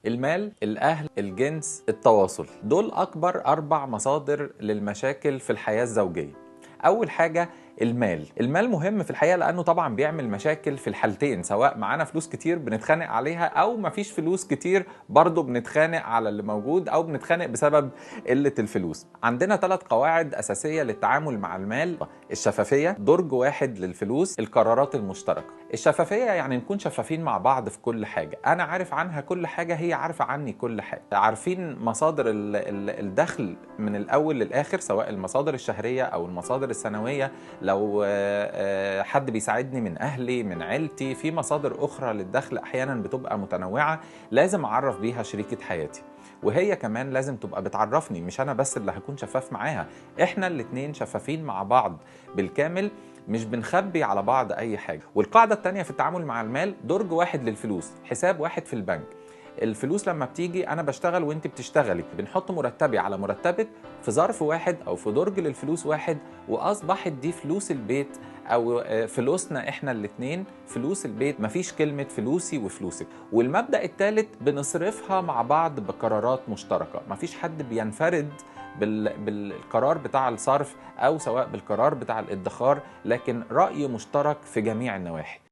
المال، الأهل، الجنس، التواصل، دول أكبر 4 مصادر للمشاكل في الحياة الزوجية. أول حاجة المال. المال مهم في الحقيقة لأنه طبعا بيعمل مشاكل في الحالتين، سواء معانا فلوس كتير بنتخانق عليها أو مفيش فلوس كتير برضو بنتخانق على اللي موجود أو بنتخانق بسبب قلة الفلوس. عندنا 3 قواعد أساسية للتعامل مع المال: الشفافية، درج واحد للفلوس، القرارات المشتركة. الشفافية يعني نكون شفافين مع بعض في كل حاجة، أنا عارف عنها كل حاجة، هي عارفة عني كل حاجة، عارفين مصادر الدخل من الأول للآخر، سواء المصادر الشهرية أو المصادر السنوية. لو حد بيساعدني من أهلي من عيلتي، في مصادر أخرى للدخل أحيانا بتبقى متنوعة، لازم أعرف بيها شريكة حياتي، وهي كمان لازم تبقى بتعرفني، مش أنا بس اللي هكون شفاف معاها، إحنا الاتنين شفافين مع بعض بالكامل، مش بنخبي على بعض أي حاجة. والقاعدة التانية في التعامل مع المال: درج واحد للفلوس، حساب واحد في البنك. الفلوس لما بتيجي أنا بشتغل وأنت بتشتغلي، بنحط مرتبي على مرتبك في ظرف واحد أو في درج للفلوس واحد، وأصبحت دي فلوس البيت أو فلوسنا إحنا الاتنين، فلوس البيت، مفيش كلمة فلوسي وفلوسك. والمبدأ الثالث بنصرفها مع بعض بقرارات مشتركة، مفيش حد بينفرد بالقرار بتاع الصرف أو سواء بالقرار بتاع الادخار، لكن رأي مشترك في جميع النواحي.